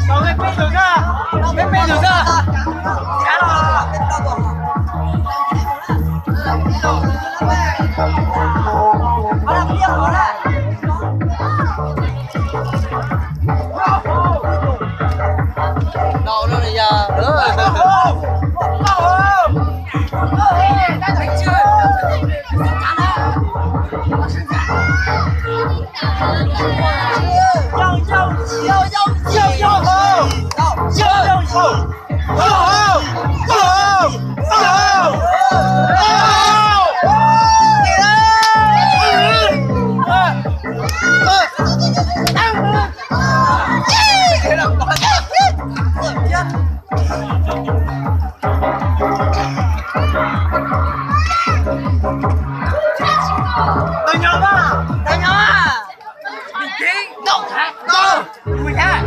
Tau peb peb tus xwb, peb peb tus xwb. Tau nyob mas, tau nyob mas. Bình tĩnh, động thái, go. Mùi nhá.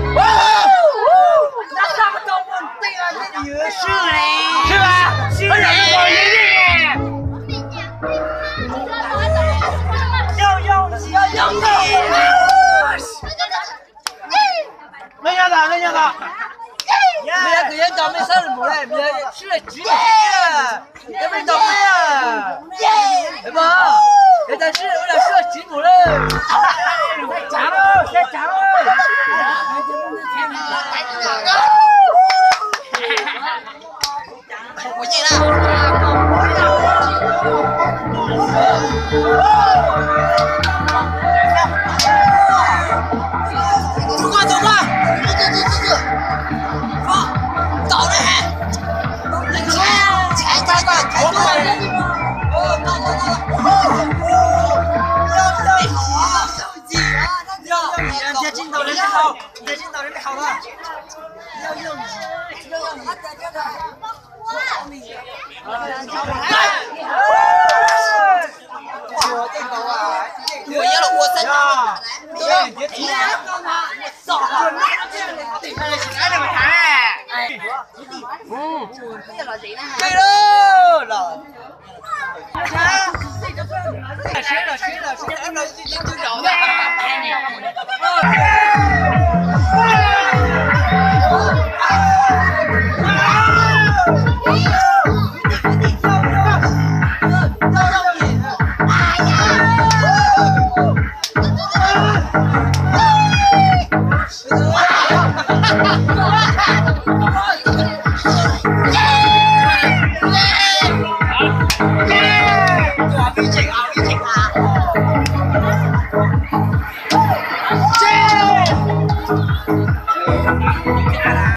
Đã sao tao còn tị là cái gì? Sư này. Sư à? Sư này. Ôi, giỏi, giỏi, giỏi, giỏi. Yau, yau, yau, yau, yau. Mej nyob tau, mej nyob tau. Mej yog kws yeej nco mej sab lwm mus le, mej sib laj tsiv mus tiag. Yog mej nco mej, es mas, es tas sib, ua laj sib laj tsiv mus le.